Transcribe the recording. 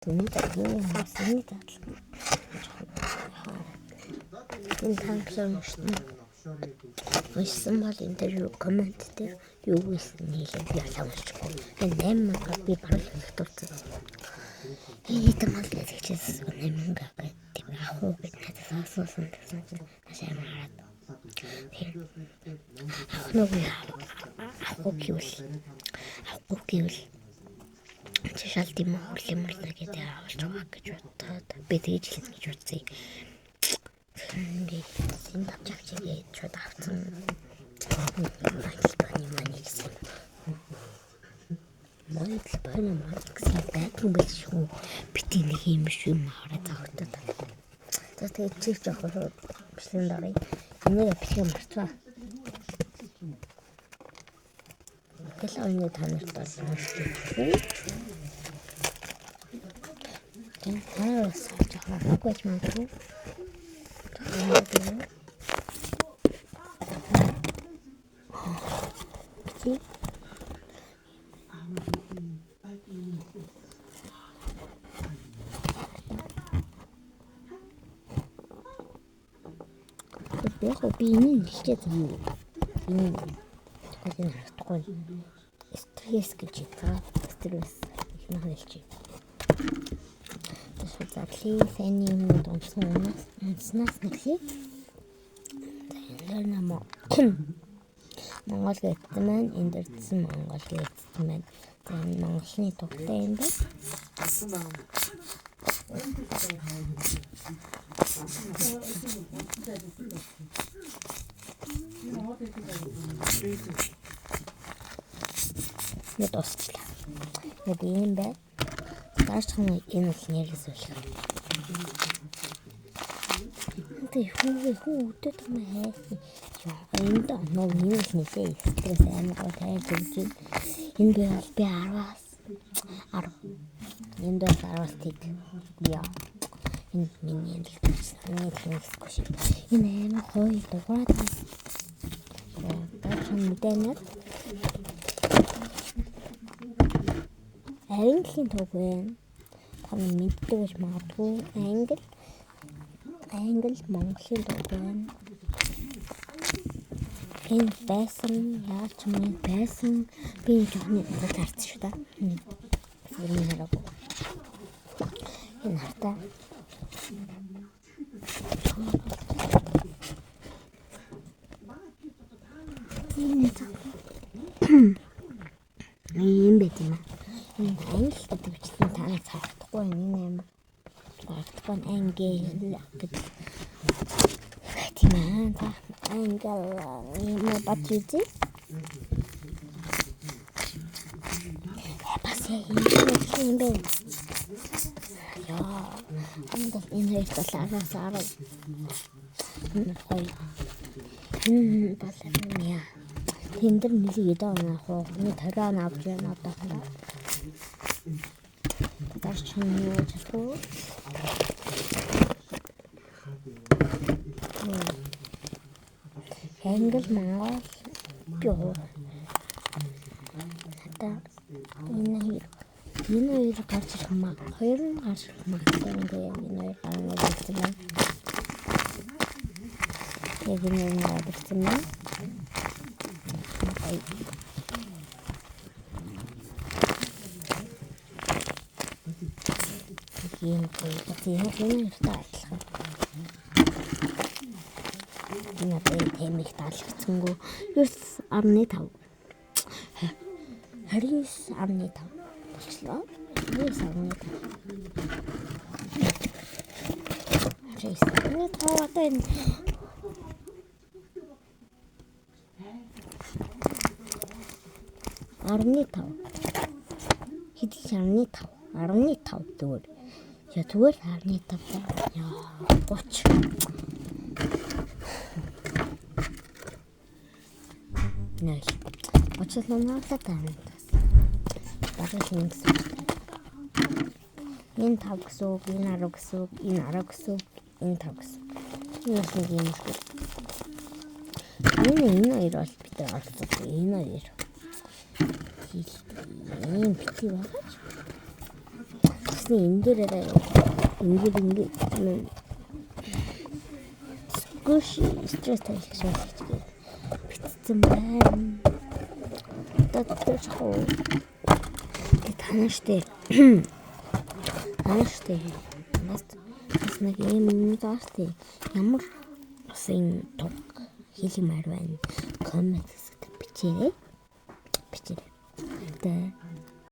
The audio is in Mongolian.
Түүний юу юм бэ? Энэ танклаар уншсан. Уншсан бол энэ дээр юу коммент дээр юу гэсэн хэлээ би алаа уншихгүй. Энэ 8000 би бараг хэлэх дуртай. Энэ мал гэж хичээсэн 8000 гэдэг тийм авах уу гэж надад асуусан гэсэн чинь маш амар хараад. Тийм. Авах нь үгүй авахгүй гэвэл авахгүй гэвэл чи шал тийм хөрлөмөр л гэдэг авалж байгаа гэж бодоод би тэгж хэлнэ гэж бодсон. Ингээд энэ тавч авч игээд шууд авсан. Майкл Бани мани гэсэн. Майкл Бани мани гэсэн байдаг юм биш шүү. Бити нэг юм биш юм хараа зогтод. За тэгээд чиг жоох шууд бичлэгэнд оръё. Энийг бичлэг марцваа. Тэгэл оны та нарт бол уншиж өгөх. Тэгээд та нар бас жоохон авахгүй байж магадгүй. Бити. Яг би энийг хэлчихээ заа. Энэ тэгвэл энэ харагдахгүй. Стресс гэж байна. Стресс их нэг хэлчихье. Тэшүү задлын сайн юмнууд унсан өмнөөс унснаас нэглээ. За энэ дээр намаа Монгол гэдсэн маань энэ дээр дсэн Монгол гэдсэн маань. За энэ Монголны тугтай юм байна. Ингээд дуусчлаа. Ингээд ийм байна. Дараачих нь энэ бол нэрээс үлэх. Тэгээ хүүгээ хүү өдөөд юм хайсан. Яа энд нөө энэ бол нэлээ стресс амар гоо тайлж өгч байна. Энэ би бол би 10-аас 10. Энд бол 10-аас тэд. Яа. Энэ миний энэ л тавьчихсан. Миний тэнгэсгүй шиг. Энэ амар гоё дугаараад байна. Дараачих нь мэдэнэ. Английн туг байна. Та нар мэддэг гэж магадгүй. Англи Монголын туг байна. Энэ байсан, яаж ч юм энэ байсан. Би жоохон зураг харсан шүү дээ. Энэ хараагүй. Энэ хартаа. Энэ ийм байт юм аа. Энэ англи гэдэг бичлэг та нар харагдахгүй энэ амар харагдахгүй англи гэдэг тийм аа. За англи юм бач үзье. Бас яг юм бэ. Яа. Энэ бол энэ хоёр бол 10-аас 10. Энэ гоё. Энэ бол яа. Тэн дээр нэлээд эдээ оноо авах уу? Нэг 20 он авч байна одоохондоо. Дарч нь юу чадахгүй. Англи, Монгол би хата энэ хоёр гарч ирэх маа. Хоёр нь гарч ирэх магадaltaй юм тэгээ энэ хоёр гарна гэсэн байна. Яг энэ хоёр гарч ирсэн байна. Тийм гоё. Тийм энэ хоёртой адилхан. Энэ одоо энэ тем их таалагдсангүй. 9.5. 29.5 болчлоо. 29.5. 29.5 одоо энэ 15. Хэдий 15. 15 зүгээр. Я зүгээр 15 та. Яа 30. Нэл. 37 наалаа таа. Бараг л нэг гэсэн. Энэ 5 гэсэн үг, энэ 10 гэсэн үг, энэ 10 гэсэн үг, энэ 5 гэсэн. Энэ бас нэг юм шиг. Энэ хоёр бол бид нар оролцсон. Энэ хоёр. Ийм бити байгаа ч. Тэгсэн энэ дээр ингээд ингээд squishy stress тавих гэж байна битцсэн байна. Одоо тэр жоо та штэ. Та штэ. Бас бас нэг юм юм заа штэ. Ямар усын туг хийлмээр байна? Comment хэсэгт бичээрэй. Бичээрэй.